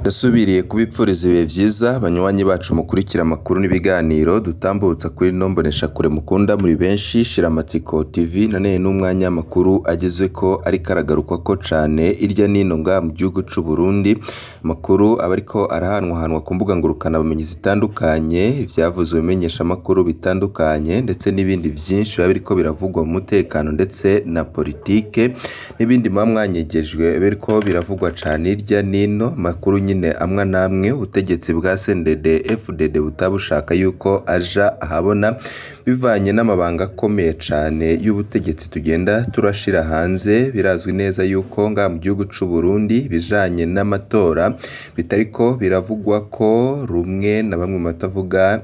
Ndasubiriye kubipfuriza ibihe vyiza banywanyi bacu mukurikira amakuru n'ibiganiro dutambutsa kuri ino mboneshakure mukunda muri benshi. Shiramatsiko TV nanone n'umwanya w'amakuru agezweko ariko aragarukwako cane irya nino ngaha mu gihugu c'u Burundi. Amakuru aba ariko arahanwahanwa ku mbuga ngurukanabumenyi zitandukanye, ivyavuzwe mu bimenyeshamakuru bitandukanye ndetse n'ibindi vyinshi biba biriko biravugwa mu mutekano ndetse na politike n'ibindi muba mwanyegejwe biriko biravugwa cane hirya nino. Amakuru nyene amwe n'amwe ubutegetsi bwa CNDD FDD butaba bushaka yuko aja ahabona bivanye n'amabanga akomeye cane y'ubutegetsi tugenda turashira hanze. Birazwi neza yuko ngaha mu gihugu c'u Burundi ibijanye n'amatora bitariko biravugwako rumwe na bamwe mu batavuga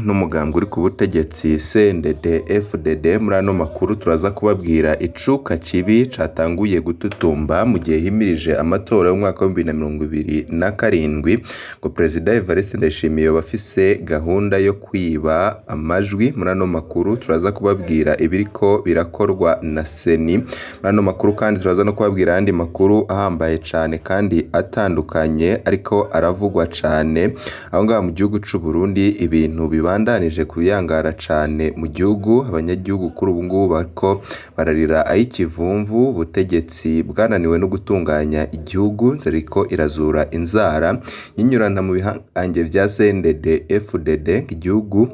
n'umugambwe uri ku butegetsi CNDD FDD. Muri ano makuru turaza kubabwira icuka kibi catanguye gututumba mu gihe himirije amatora y'umwaka w'ibihumbi bibiri na 27, ngo Perezida Evariste Ndayishimiye yoba afise gahunda yo kwiba amajwi. Muri ano makuru turaza kubabwira ibiriko birakorwa na CENI. Muri ano makuru kandi turaza no kubabwira ayandi makuru ahambaye cane kandi atandukanye ariko aravugwa cane aho ngaha mu gihugu c'u Burundi. Ibintu bibandanije kuyangara cane mu gihugu, abanyagihugu kuri ubu ngubu bariko bararira ay'ikivumvu. Ubutegetsi bwananiwe no gutunganya igihugu, inzara iriko irazura inzara nyinyurana mu bihangange vya CNDD FDD. Igihugu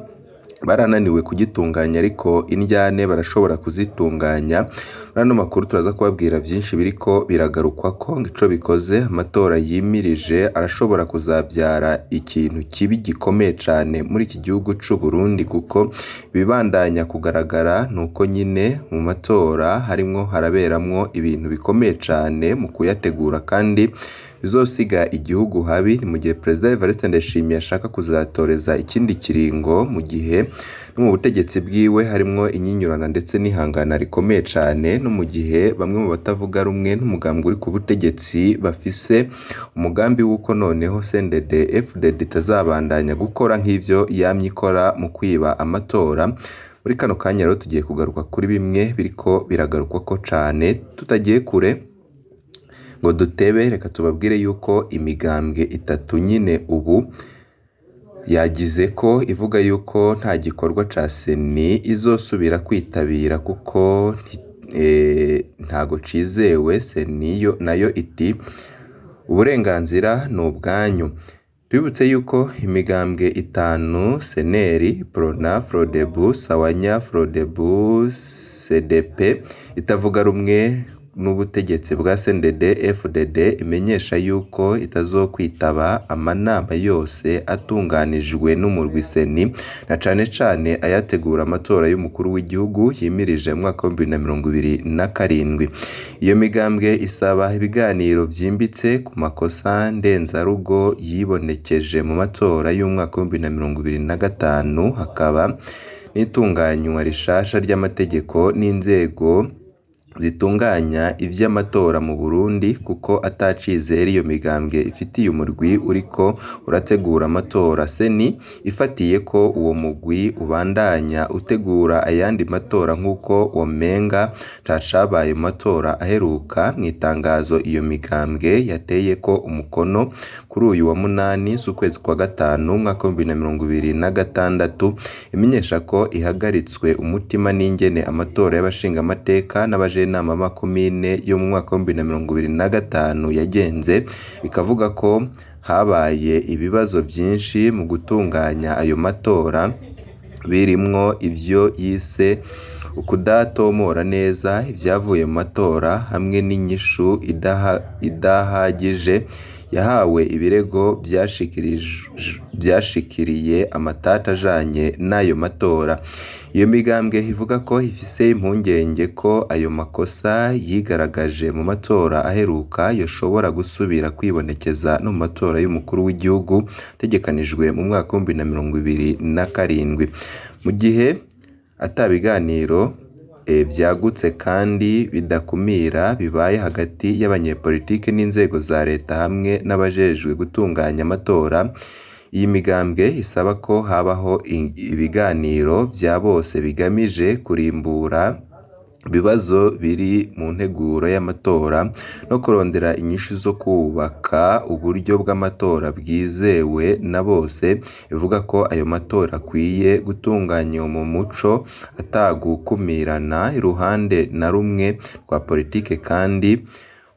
barananiwe kugitunganya ariko indyane barashobora kuzitunganya. Muri ano makuru turaza kubabwira vyinshi biriko biragarukwako, ngo ico bikoze amatora yimirije arashobora kuzavyara ikintu kibi gikomeye cane muri iki gihugu c'u Burundi, kuko ibibandanya kugaragara nuko nyene mu matora harimwo haraberamwo ibintu bikomeye cane mu kuyategura kandi bizosiga igihugu habi. Ni mu gihe Perezida Evariste Ndayishimiye ashaka kuzatoreza ikindi kiringo, mu gihe no mu butegetsi bwiwe harimwo inyinyurana ndetse n'ihangana rikomeye cane, no mu gihe bamwe mu batavuga rumwe n'umugambwe uri ku butegetsi bafise umugambi w'uko noneho CNDD FDD itazabandanya gukora nk'ivyo yamye ikora mu kwiba amatora. Muri kano kanya rero tugiye kugaruka kuri bimwe biriko biragarukwako cane. Tutagiye kure ngo dutebe, reka tubabwire yuko imigambwe itatu nyine ubu yagize ko ivuga yuko nta gikorwa ca CENI izosubira kwitabira kuko ntago cizewe. CENI yo nayo iti uburenganzira ni ubwanyu. Tubibutse yuko imigambwe itanu CNL, PRONA, FRODEBU, SAWANYA, FRODEBU, CDP itavuga rumwe n'ubutegetsi bwa CNDD FDD imenyesha yuko itazokwitaba amanama yose atunganijwe n'umurwi CENI, na cane cane ayategura amatora y'umukuru w'igihugu yimirije mu mwaka w'ibihumbi bibiri na 27. Iyo migambwe isaba ibiganiro vyimbitse ku makosa ndenzarugo yibonekeje mu matora y'umwaka w'ibihumbi bibiri na 25, hakaba n'itunganywa rishasha ry'amategeko n'inzego zitunganya ivy'amatora mu Burundi, kuko ata cizere iyo migambwe ifitiye umurwi uriko urategura amatora. CENI ifatiye ko uwo mugwi ubandanya utegura ayandi matora nk'uko womenga ntacabaye mu matora aheruka. Mw'itangazo iyo migambwe yateyeko umukono kuri uyu wa 8 z'ukwezi kwa gatanu umwaka w'ibihumbi bibiri na 26, imenyesha ko ihagaritswe umutima n'ingene amatora y'abashingamateka n'abajenama b'amakomine yo mu mwaka w'ibihumbi bibiri na 25 yagenze, ikavuga ko habaye ibibazo vyinshi mu gutunganya ayo matora, birimwo ivyo yise ukudatomora neza ivyavuye mu matora hamwe n'inyishu idahagije yahawe ibirego vyashikiriye amatati ajanye n'ayo matora. Iyo migambwe ivuga ko ifise impungenge ko ayo makosa yigaragaje mu matora aheruka yoshobora gusubira kwibonekeza no mu matora y'umukuru w'igihugu ategekanijwe mu mwaka w'ibihumbi bibiri na 27. Mu gihe ata biganiro vyagutse kandi bidakumira bibaye hagati y'abanyepolitike n'inzego za leta hamwe n'abajejwe gutunganya amatora, iyi migambwe isaba ko habaho ibiganiro vya bose bigamije kurimbura Ibibazo biri mu nteguro y'amatora no kurondera inyishu zo kubaka uburyo bw'amatora bwizewe na bose, ivuga ko ayo matora akwiye gutunganywa mu muco atagukumirana iruhande na rumwe rwa politike kandi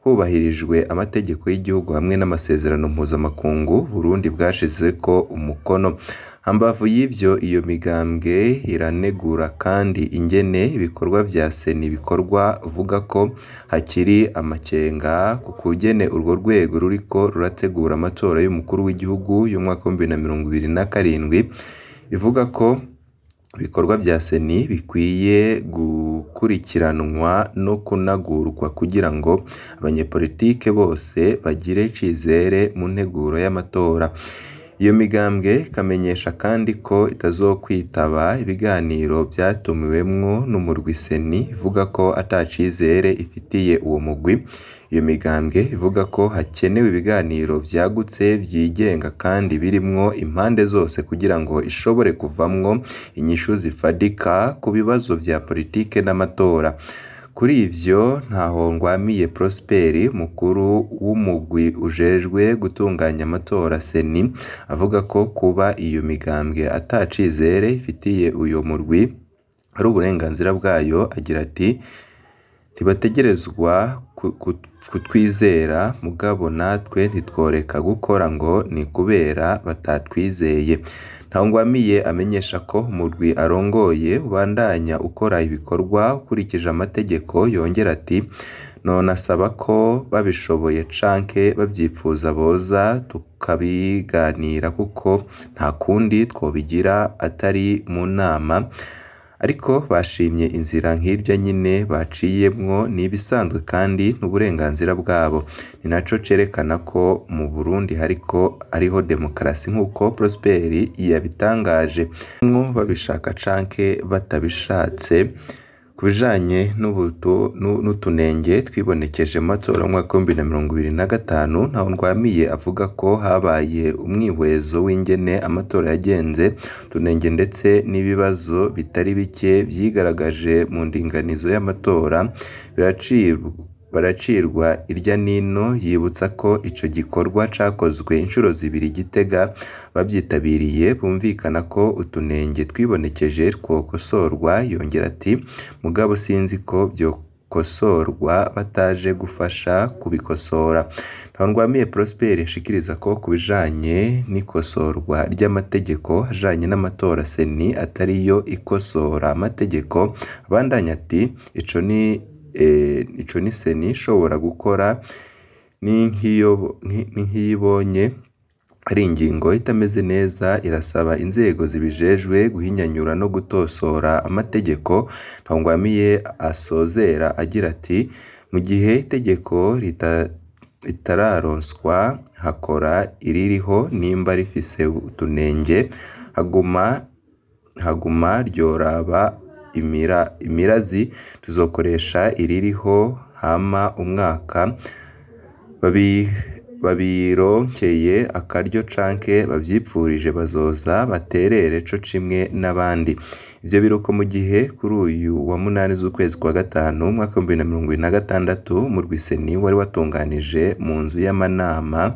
hubahirijwe amategeko y'igihugu hamwe n'amasezerano mpuzamakungu Burundi bwashizeko umukono. Hambavu y'ivyo, iyo migambwe iranegura kandi ingene ibikorwa vya seni bikorwa, ivuga ko hakiri amakenga ku kugene urwo rwego ruriko rurategura amatora y'umukuru w'igihugu y'umwaka w'2027, ivuga ko ibikorwa vya seni bikwiye gukurikiranwa no kunagurwa kugira ngo abanyepolitike bose bagire icizere mu nteguro y'amatora. Iyo migambwe ikamenyesha kandi ko itazokwitaba ibiganiro vyatumiwemwo n'umurwi seni, ivuga ko ata cizere ifitiye uwo mugwi. Iyo migambwe ivuga ko hakenewe ibiganiro vyagutse, vyigenga kandi birimwo impande zose kugira ngo ishobore kuvamwo inyishu zifadika ku bibazo vya politike n'amatora. Kuri ivyo, Ntahongwamiye Prosper, umukuru w'umugwi ujejwe gutunganya amatora seni, avuga ko kuba iyo migambwe ata cizere ifitiye uyo murwi ari uburenganzira bwayo, agira ati: "Ntibategerezwa kutwizera, mugabo natwe ntitworeka gukora ngo ni kubera batatwizeye." Ntahongwamiye amenyesha ko umurwi arongoye ubandanya ukora ibikorwa ukurikije amategeko, yongera ati: "Nonasaba ko babishoboye canke bavyipfuza boza tukabiganira kuko nta kundi twobigira atari mu nama." Ariko bashimye inzira nk'irya nyene baciyemwo, ni ibisanzwe kandi n'uburenganzira bwabo. Ni naco cerekana ko mu Burundi hariko hariho demokarasi nk'uko Prosper yabitangaje. Mwo babishaka canke batabishatse, ku bijanye n'utunenge twibonekeje mu matora y'umwaka w'2025, Ntahongwamiye avuga ko habaye umwihwezo w'ingene amatora yagenze, utunenge ndetse n'ibibazo bitari bike vyigaragaje mu ndinganizo y'amatora baracirwa irya nino, yibutsa ko ico gikorwa cakozwe incuro zibiri i Gitega, abavyitabiriye bumvikana ko utunenge twibonekeje twokosorwa, yongera ati: "Mugabo sinzi ko vyokosorwa bataje gufasha kubikosora." Ntahongwamiye Prosper ashikiriza ko ku bijanye n'ikosorwa ry'amategeko ajanye n'amatora seni atariyo ikosora amategeko, abandanya ati: "Ico ni seni ishobora gukora ni nk'iyibonye ari ingingo itameze neza, irasaba inzego zibijejwe guhinyanyura no gutosora amategeko." Ntahongwamiye asozera agira ati: "Mu gihe itegeko ritararonswa hakora iririho, nimba rifise utunenge haguma ryoraba imirazi, tuzokoresha iririho hama umwaka babironkeye akaryo canke bavyipfurije bazoza baterere co cimwe n'abandi." Ivyo biruko mu gihe kuri uyu wa 8 z'ukwezi kwa gatanu umwaka w'2026, umurwi seni wari watunganije mu nzu y'amanama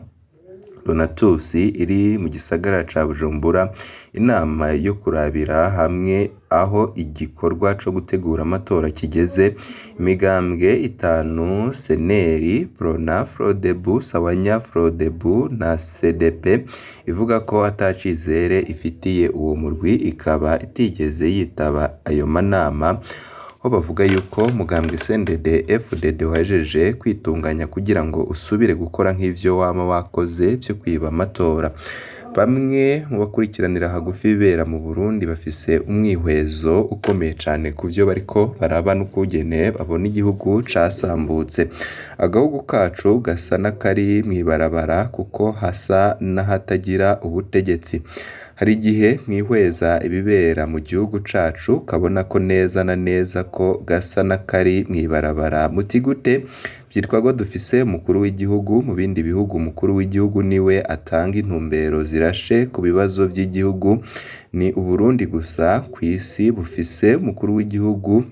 Donatus iri mu gisagara ca Bujumbura inama yo kurabira hamwe aho igikorwa co gutegura amatora kigeze. Imigambwe itanu Seneri, Prona, Frodebu, Sawanya Frodebu na CDP ivuga ko ata cizere ifitiye uwo murwi, ikaba itigeze yitaba ayo manama, aho bavuga yuko umugambwe CNDD FDD wahejeje kwitunganya kugira ngo usubire gukora nk'ivyo wama wakoze vyo kwiba amatora. Bamwe mu bakurikiranira hagufi ibibera mu Burundi bafise umwihwezo ukomeye cane ku vyo bariko baraba n'ukungene babona igihugu casambutse. Agahugu kacu gasa n'akari mw'ibarabara kuko hasa n'ahatagira ubutegetsi. Hari igihe mwihweza ibibera mu gihugu cacu ukabona ko neza na neza ko gasa n'akari mw'ibarabara. Muti gute? Vyitwa ko dufise umukuru w'igihugu, mu bindi bihugu umukuru w'igihugu niwe atanga intumbero zirashe ku bibazo vy'igihugu. Ni Uburundi gusa kw'isi bufise umukuru w'igihugu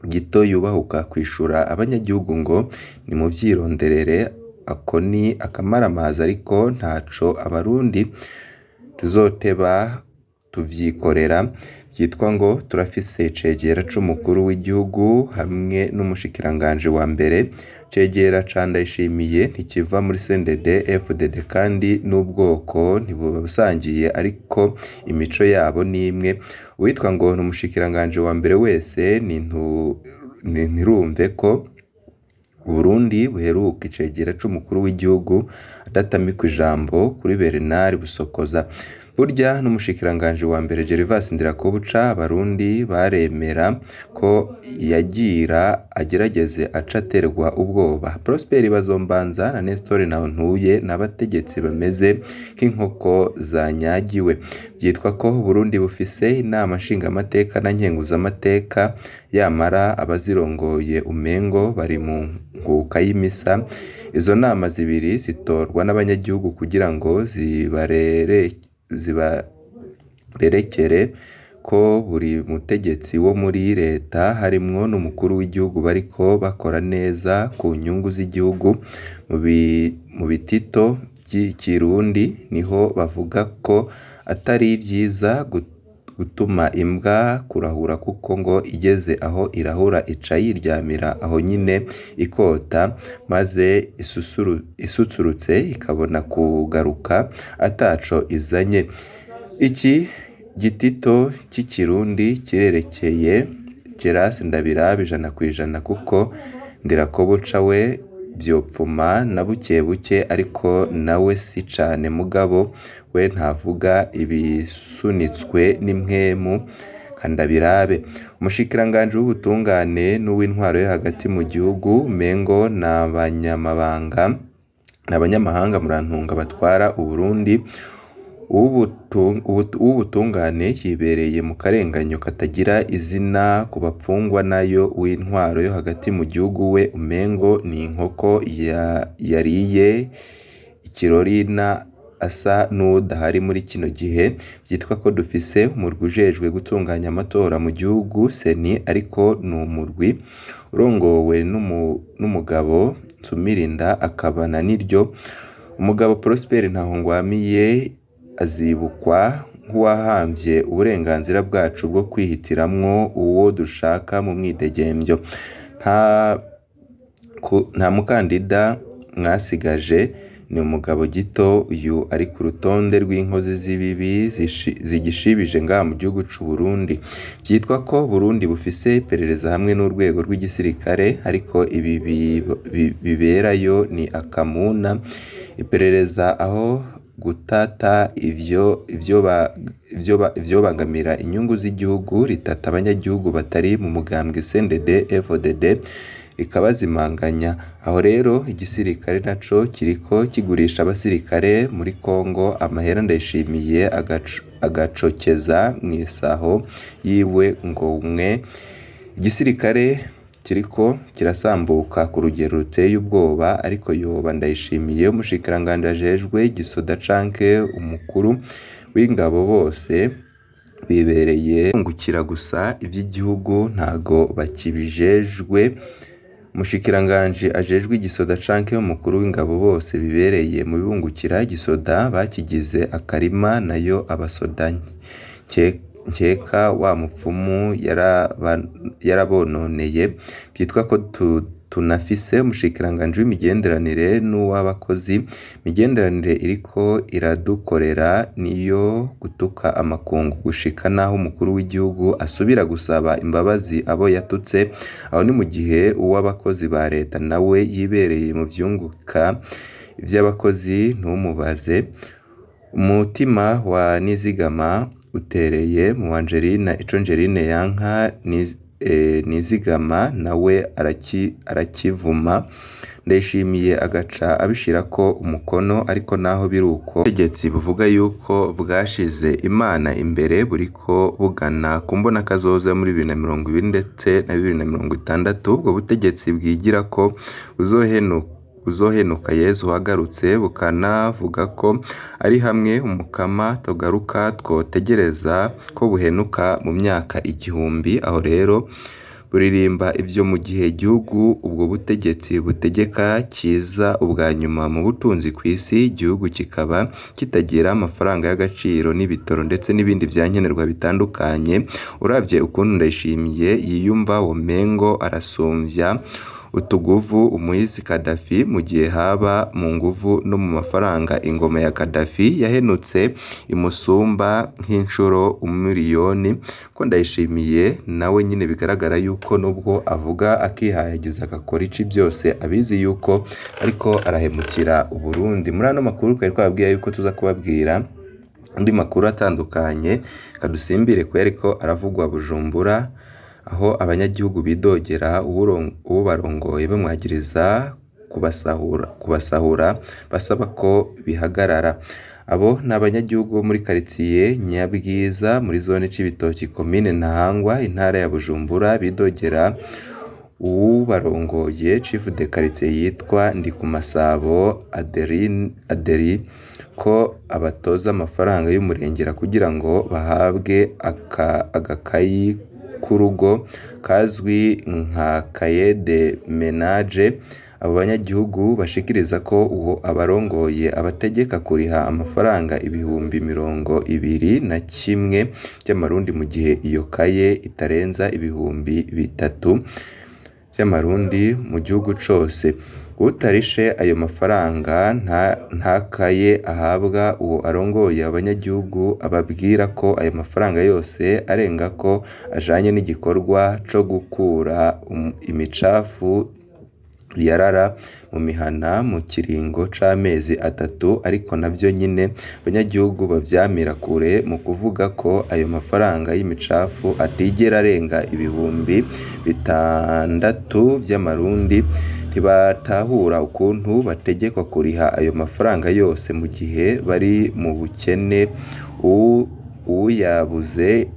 gito yubahuka kwishura abanyagihugu ngo nimuvyironderere, ako ni akamaramaza ariko ntaco abarundi tuzoteba tuvyikorera. Vyitwa ngo turafise icegera c'umukuru w'igihugu hamwe n'umushikiranganji wa mbere. Cegera ca Ndayishimiye ntikiva muri CNDD FDD kandi n'ubwoko ntibubusangiye ariko imico yabo ni imwe. Uwitwa ngo ni umushikiranganji wa mbere wese ntirumve ko Uburundi buheruka icegera c'umukuru w'igihugu adatamikwa ijambo kuri Bernard Busokoza. Burya n'umushikiranganji wa mbere Gervas Ndirakobuca abarundi baremera ko yagira agerageze aca aterwa ubwoba. Prosper Bazombanza na Nestor Ntahontuye n'abategetsi bameze nk'inkoko zanyagiwe. Vyitwa ko Uburundi bufise inama nshingamateka na nkenguzamateka, yamara abazirongoye umengo bari mu nkuka y'imisa. Izo nama zibiri zitorwa n'abanyagihugu kugira ngo zibarerekere ko buri mutegetsi wo muri leta harimwo n'umukuru w'igihugu bariko bakora neza ku nyungu z'igihugu. Mu bitito vy'ikirundi niho bavuga ko atari vyiza gutuma imbwa kurahura kuko ngo igeze aho irahura ica yiryamira aho nyine ikota, maze isusurutse ikabona kugaruka ataco izanye. Iki gitito c'ikirundi kirerekeye Gerasi Ndabirabe 100% kuko Ndirakobuca we vyopfuma na bukebuke ariko nawe si cane, mugabo we ntavuga ibisunitswe n'impwemu nka Ndabirabe. Umushikiranganji w'ubutungane n'uw'intwaro yo hagati mu gihugu umengo n'abanyamahanga murantunga batwara Uburundi. Uw'ubutungane yibereye mu karenganyo katagira izina ku bapfungwa, nayo uw'intwaro yo hagati mu gihugu we umengo ni inkoko yariye ikirorina asa n'uwudahari muri kino gihe. Vyitwa ko dufise umurwi ujejwe gutunganya amatora mu gihugu CENI, ariko ni umurwi urongowe n'umugabo Nsumirinda akaba na niryo. Umugabo Prosper Ntahongwamiye azibukwa nk'uwahamvye uburenganzira bwacu bwo kwihitiramwo uwo dushaka mu mwidegemvyo. Nta mukandida mwasigaje, ni umugabo gito uyu ari ku rutonde rw'inkozi z'ibibi zigishibije ngaha mu gihugu c'u Burundi. Vyitwa ko Burundi bufise iperereza hamwe n'urwego rw'igisirikare, ariko ibi biberayo ni akamuna. Iperereza aho gutata ivyobangamira inyungu z'igihugu ritata abanyagihugu batari mu mugambwe CNDD FDD rikabazimanganya. Aho rero igisirikare naco kiriko kigurisha abasirikare muri Kongo amahera Ndayishimiye agacokeza mw'isaho yiwe ngo mwe. Igisirikare kiriko kirasambuka ku rugero ruteye ubwoba, ariko yoba Ndayishimiye umushikiranganji ajejwe igisoda canke umukuru w'ingabo bose bibereye kungukira gusa ivy'igihugu ntago bakibijejwe. Umushikiranganji ajejwe igisoda canke umukuru w'ingabo bose bibereye mu bibungukira igisoda bakigize akarima, nayo abasoda nkeka wa mupfumu yarabononeye. Vyitwa ko tunafise umushikiranganji w'imigenderanire n'uw'abakozi. Imigenderanire iriko iradukorera niyo gutuka amakungu gushika naho umukuru w'igihugu asubira gusaba imbabazi abo yatutse. Aho ni mu gihe uw'abakozi ba leta nawe yibereye mu vyunguka ivy'abakozi ntumubaze. Umutima wa Nizigama utereye mu Angeline, ico Angeline yanka Nizigama nawe arakivuma. Ndayishimiye agaca abishirako umukono, ariko naho biruko ubutegetsi buvuga yuko bwashize Imana imbere buriko bugana ku mbonakazoza muri 2020 ndetse na 2060. Ubwo butegetsi bwigira ko buzohenuka Yezu agarutse, bukanavuga ko ari hamwe umukama togaruka twotegereza ko buhenuka mu myaka 1000. Aho rero Buririmba ivyo mu gihe igihugu ubwo butegetsi butegeka kiza ubwa nyuma mu butunzi kw'isi, igihugu kikaba kitagira amafaranga y'agaciro n'ibitoro ndetse n'ibindi vyankenerwa bitandukanye. Uravye ukuntu Ndayishimiye yiyumva womengo arasumvya utuguvu umuhisi Kadafi, mu gihe haba mu nguvu no mu mafaranga ingoma ya Kadafi yahenutse imusumba nk'incuro umuriyoni. Ko Ndayishimiye nawe nyine bigaragara yuko nubwo avuga akihayagiza agakora ici byose abizi yuko ariko arahemukira Uburundi. Muri ano makuru twari twababwiye yuko tuza kubabwira andi makuru atandukanye, kadusimbire ko yariko aravugwa Bujumbura, aho abanyagihugu bidogera uwubarongoye bamwagiriza kubasahura basaba ko bihagarara. Abo ni abanyagihugu bo muri karitsiye Nyabwiza muri zone Cibitoki komine Ntahangwa intara ya Bujumbura, bidogera uwubarongoye chef de quartier yitwa Ndikumasabo Aderi ko abatoza amafaranga y'umurengera kugira ngo bahabwe agakayi k'urugo kazwi nka cahier de menage. Abo banyagihugu bashikiriza ko uwo abarongoye abategeka kuriha amafaranga 21,000 vy'amarundi mu gihe iyo kaye itarenza 3,000 vy'amarundi mu gihugu cose. Utarishe ayo mafaranga nta kaye ahabwa. Uwo arongoye abanyagihugu ababwira ko ayo mafaranga yose arengako ajanye n'igikorwa co gukura imicafu yarara mu mihana mu kiringo c'amezi 3, ariko navyo nyene abanyagihugu bavyamira kure mu kuvuga ko ayo mafaranga y'imicafu atigera arenga 6,000 vy'amarundi. Ntibatahura ukuntu bategekwa kuriha ayo mafaranga yose mu gihe bari mu bukene, uwuyabuze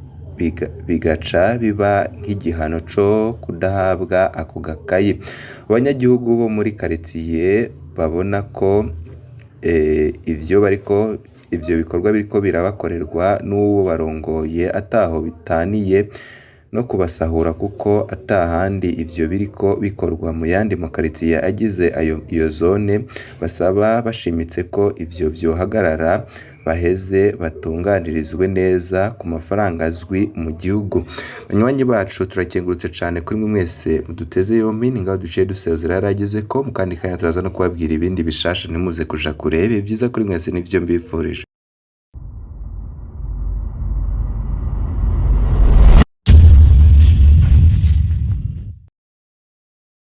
bigaca biba nk'igihano co kudahabwa ako gakayi. Abanyagihugu bo muri karitsiye babona ko ivyo bikorwa biriko birabakorerwa n'uwo barongoye ataho bitaniye no kubasahura, kuko atahandi ivyo biriko bikorwa mu yandi makaritsiye agize iyo zone. Basaba bashimitse ko ivyo vyohagarara baheze batunganirizwe neza ku mafaranga azwi mu gihugu. Banywanyi bacu turakengurutse cane kuri mwe mwese muduteze yompi, ni ngaho duciye dusezera yaragezeko. Mu kandi kanya turaza no kubabwira ibindi bishasha, ntimuze kuja kure. Ibihe vyiza kuri mwese nivyo mbifurije.